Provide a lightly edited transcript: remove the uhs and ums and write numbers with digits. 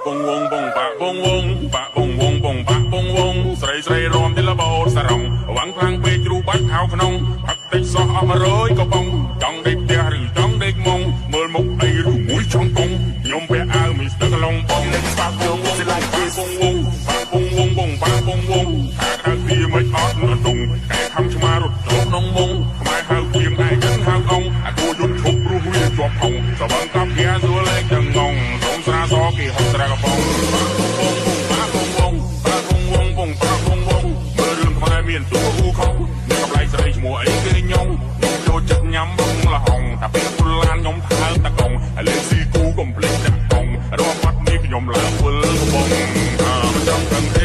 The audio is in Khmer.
បងវងបងបាក់បងវងបាក់បងវងបងបាក់បងវងស្រីស្រីរំទីលបោសរងវងខ្លាំងពេកជ្រូបាច់ខោក្នុងផឹកតិចសោះអស់100កំប៉ុងចង់ដេកផ្ទះឬចង់ដេកមុងមើលមុខអីឬមួយចង់កងខ្ញុំពាក់អាវមីស្ទើរកឡុងបងបាក់បងវងបាក់បងវងបាក់បងវងបងបាក់បងវងខាក្រៅពីមិនអត់នដងកែខំឆ្មារត់ចូលក្នុងមុងខ្មែរហៅគៀងឯចិនហៅអងអាគួយន្តឈប់ព្រោះវាជាប់ហងសវឹងកាប់គាសួរលេខចងងសូមស្រាសគេហុកស្រាកំប៉ុងបាក់បងវងបាក់បងវងបងបាក់បងវងមើលរឿងខ្មែរមានតួអ៊ូខុងមានកំឡៃស្រីឈ្មោះអីគេញងខ្ញុំចូលចិត្តញ៉ាំបងលហុងតែពេលពុលឡានខ្ញុំថើបតកងហើយលេស៊ីគូកំភ្លេចដាក់កងរំបាត់នេះខ្ញុំឡើងវិលកំប៉ុងអើមិនចង់ដឹង